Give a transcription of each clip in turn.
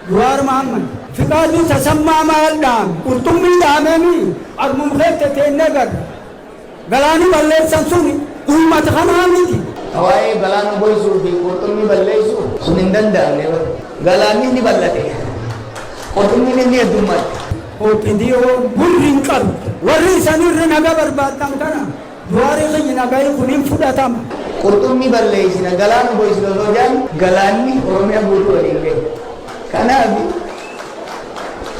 Jawaar Mohammad. Fiqaaduu Tasammaa maal dhaame? Qurxummii dhaamemi armum keette teennee garra. Galaani balleessan sun uummata kanaa miti. Waa'ee galaana goysuu fi qurxummii balleessuu sun hin danda'amne bara. Galaanni ni bal'ate. Qurxummiin ni heddummatte. OPDO gurri hin qabdu. Warri isanirra nagaa barbaaddan kana Jawaarii kiyya nagayi kun hin fudhatama. Qurxummii balleessina, galaana goysina osoo jedhan galaanni Oromiyaa guutuu waliin gahe. Kanaaf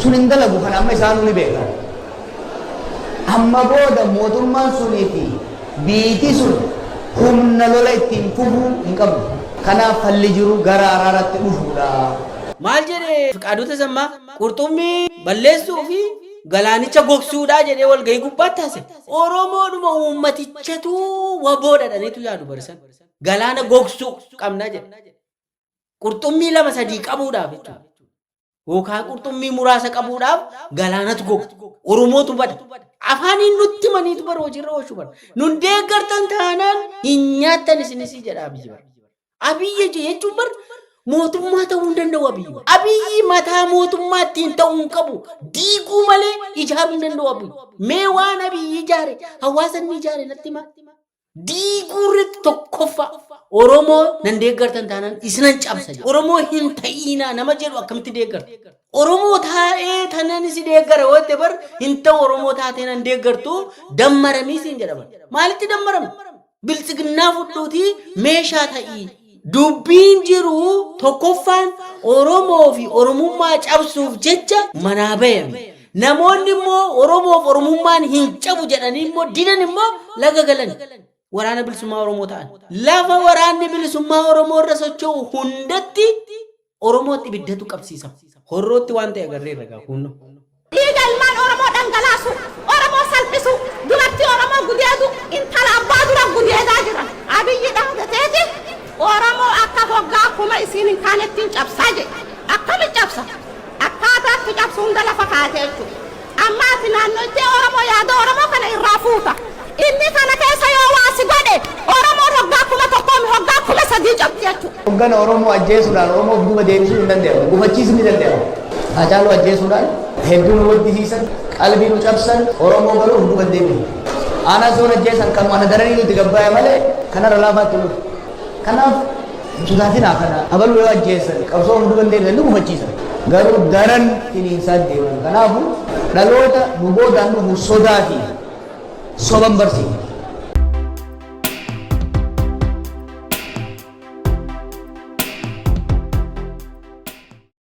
sun hin dalagu, kana amma isaanuu ni beekan. Amma booda mootummaan sunii fi biiti sun humna lola ittiin fufuu hin qabdu. Kanaaf falli jiru gara araaratti dhufuudha. Maal jedhe Fiqaaduu Tasammaa? Qurxummii balleessuu fi galaanicha gogsuudhaa jedhee walgahii gubbaatti haase. Oromoodhuma uummatichatu waboodha dhaniitu yaadu barisan. Galaana gogsuu qabna jedhe. Qurxummii lama sadii qabuudhaaf jechuudha. Yookaan qurxummii muraasa qabuudhaaf galaanatu goga. Oromootu bada. Afaaniin nutti himaniitu bara hojiirra oolchuu bara. Nun deeggartan taanaan hin nyaattan isinis jedha Abiyyi bara. Abiyyi jechuun bar mootummaa ta'uu hin danda'u Abiyyi. Abiyyi mataa mootummaa ittiin ta'uu hin qabu. Diiguu malee ijaaruu hin danda'u Abiyyi. Mee waan Abiyyi ijaare, hawaasa inni ijaare natti himaa. Diiguu irratti tokkoffaa Oromoo nan deeggartan taanaan isinan cabsa jedha. Oromoo hin ta'iinaa nama jedhu akkamitti deeggarta? Oromoo taa'ee tanan si deeggara yoo jette bar hin ta'u, Oromoo taatee nan deeggartu, dammaramii siin jedha bar. Maalitti dammarama? Biltsiginnaa fudhuutii meeshaa ta'ii. Dubbiin jiru tokkoffaan Oromoo fi Oromummaa cabsuuf jecha manaa bayame. Namoonni immoo Oromoof Oromummaan hin cabu jedhanii immoo didan immoo laga galan. Waraana Bilisummaa Oromoo ta'an. Lafa waraanni bilisummaa Oromoo irra socho'u hundatti Oromootti ibiddatu qabsiisama. Horrootti waan ta'e agarreerra gaa kunno. Dhiiga ilmaan Oromoo dhangalaasu, Oromoo salphisu, dubartii Oromoo gudeedu, intala abbaa dura gudeedaa jiran. Abiyyi dhaadateeti Oromoo akka hoggaa kuma isiin hin kaanettiin cabsaa jedhe. Akkami cabsa? Akkaataatti cabsu hunda lafa kaatee jechuudha. Amma ati naannoittee Oromoo yaada Oromoo kana irraa fuuta. Inni kana keessa yoo waa si godhe, Oromoon hoggaa 1000 hoggaa 3000 cabdi jechuudha. Hoggana Oromoo ajjeesuudhaan Oromoo of duuba deebisuun hin danda'amu. Gufachiisuun ni danda'ama. Haacaaluu ajjeesuudhaan hedduu nu waddisiisan, qalbii nu cabsan, Oromoo garuu of duuba hin deebinu. Aanaa soon ajjeesan kan ana daranii nuti gabbaa'e malee kanarra laafaatti nuti. Kanaaf hin sodaatinaa kana. Abaluu yoo ajjeesan qabsoo of duuba hin deebisan, ni gufachiisan. Garuu daran finiinsaa deeman. Kanaafuu dhaloota nu boodaan dhufu sodaa fi soban barsiifna.